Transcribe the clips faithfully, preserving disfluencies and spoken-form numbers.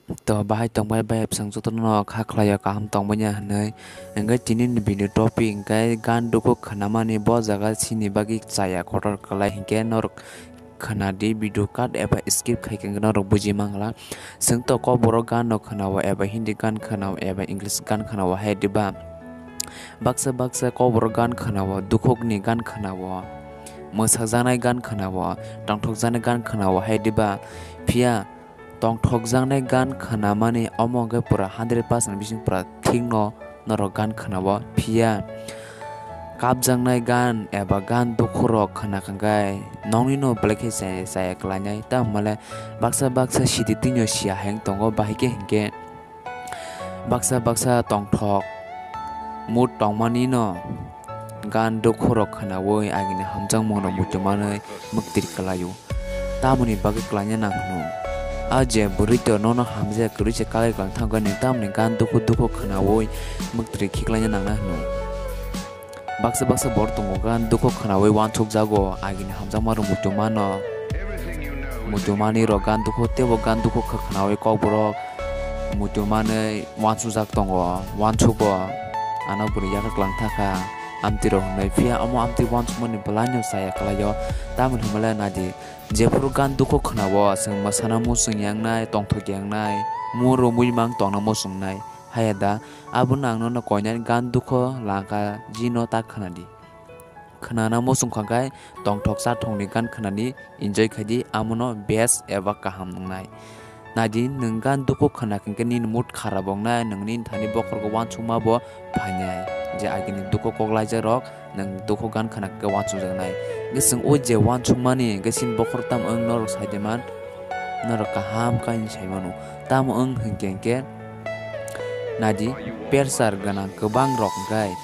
To bahai tongbai bai bwswng jotono kha khlaio kaham tongmani hwnwi. Hwnkhe tini ni video topic hwnkhe gan dukhu khwnamani bo jaga chini bagwi chaya kotor kwlai hwnkhe norok khwnadi video cut eba skip khai khe norok buji mangla. Chwng to kokborok gan no khwnao eba Hindi gan khwnao eba English gan khwnao hai diba? Baksa baksa kokborok gan khwnao, dukhukni gan khwnao, mwsakjaknai gan khwnao, tongthokjaknai gan khwnao hai diba? Phiya tongthokjaknai gan khwnamani omo hwnkhe pura hundred percent bising pura thikno norok gan khwnao. Phiya kapjaknai gan eba gan dukhurok khwna khankhe noknino belai khe chaya, chaya kwlainai. Tamo hwnle baksa baksa sidi twino siya hai wng tongo, bahai khe hinkhe baksa baksa tongthok mood tongmanino gan dukhurok khwnaui agini hamjakmungrok muchungmanwi mwktwiri kwlaio. Tamoni bagwi kwlaina nang hwno? A je bwrwi to nono hamjak kwrwi se kagwi kwlang thangkhe nwng tamoni gan dukhu dukhu khwnaui mwktwiri khiklaina nangna hwno? Baksa baksa borok tongo gan dukhu khwnaui uansukjago, agini hamjakma rok muchungmano. Muchungmani rok gan dukhu teibo gan dukhu kha khwnaui kokborok muchungmanwi uansukjak tongo, uansugo. Ano bwrwi yakha kwlang thakha amtwi rok hwnwi, phiya omo amtwi uansukmani bwlaino chaya kwlaio. Tamoni hwnmale naidi, jephuru gan dukhu khwnao chwng mwsana muchung yangnai, tongthok yangnai, muro muimang tongna muchungnai. Haya da, abono ang nono koinani gan dukhu langkha jino ta khwnadi. Khwnana muchung kha khe tongthok chathokni gan khwnadi enjoy khaidi, amono best eba kaham wngnai. Naidi, nwng gan dukhu khwna khe nini mood kharap wngnai, nwng nini thani bokhorok uansukma bo phainai, je agini dukhu koklaijakrok nwng dukhu gan khwna khe uansukjaknai. Hwnkhe chwng o je uansukmani hwnkhe chini bokhorok tamo wng norok sai de man, norok kaham khe sai mano. Tamo wng hinkhe hinkhe naidi, pressure gwnang kwbang rok hwnkhe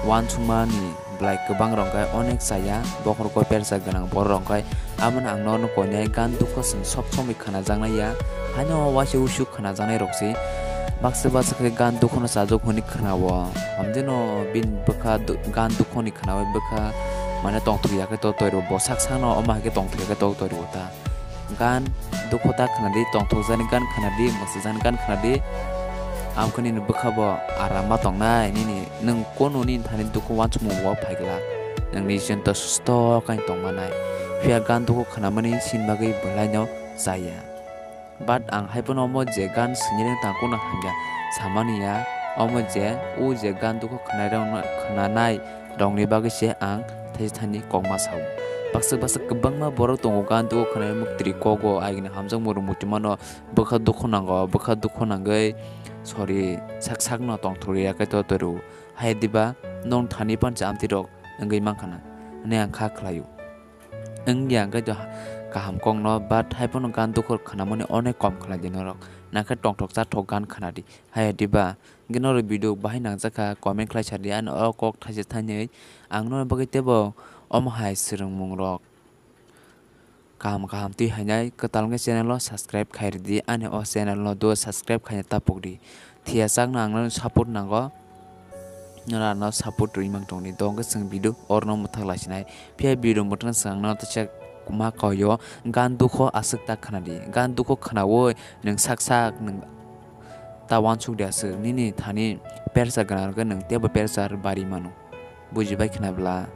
uansukmani belai kwbang rok hwnkhe onek chaya, bokhorok pressure gwnang borok rok hwnkhe. Aboni ang nono koinai gan dukhu chwng sob somoi khwnajaknai ya, haino waisa uisu khwnajaknai rok se. Baksa baksa khe gan dukhuno chajak hwnwi khwnao, hamjeno bini bwkha du-, gan dukhuni khwnaui bwkha mane tongthok ya khe to toiro, bo sak sakno omo hai khe tongthok ya khe to toiro ta. Gan dukhu ta khwnadi, tongthokjani gan khwnadi, mwsajani gan khwnadi. Amkhe nini bwkha bo aram ma tongnai, nini nwng kono nini thani dukhu uansukmung bo phai glak. Nwng nijinto susto khe tongmanai. Phiya gan dukhu khwnamani sini bagwi bwlaino chaya. But ang hai phano omo je gan swngya tang kono hamya samani ya. Omo je o je gan dukhu khwnai rokno khwnanai rokni bagwi se ang thaisa thani kokma sao. Baksa baksa kwbangma borok tongo gan dukhu khwnai muktri kogo, agini hamjakmung rok muchungmano bwkha dukhu nango, bwkha dukhu nangwi sori sak sakno tongthok ya khe to toru. Hai diba nong thani pansa amtwi rok wngwi mankha na hwnwi ang kha khlaio. Wngya hwnkhe to kaham kokno, but hai phano gan dukhu khwnamani onek kom khlai di norok. Nangkhe tongthok chathok gan khwnadi. Hai diba? Hwnkhe norok video bahai nangjakha, comment khlai sadi ani o kok thaisa thainwi. Ang norok bagwi teibo omo hai swrwngmung rok kaham kaham twi hainai kwtal wngkhe channel o subscribe khai rwdi, ani o channel no do subscribe khaina ta pokdi. Thiyachakno ang nono support nango, norok ano support rwui mang tongdi. To wngkhe chwng video orno mwthang laisinai. Phiya video mwthang chwng ang nono teisa ma koyo, gan dukho aswk ta khwnadi. Gan dukho khwnaui nwng sak sak nwng ta uansuk di aswk. Nini thani pressure gwnang rwkhe nwng teibo pressure bari mano. Bujibai khna bwla?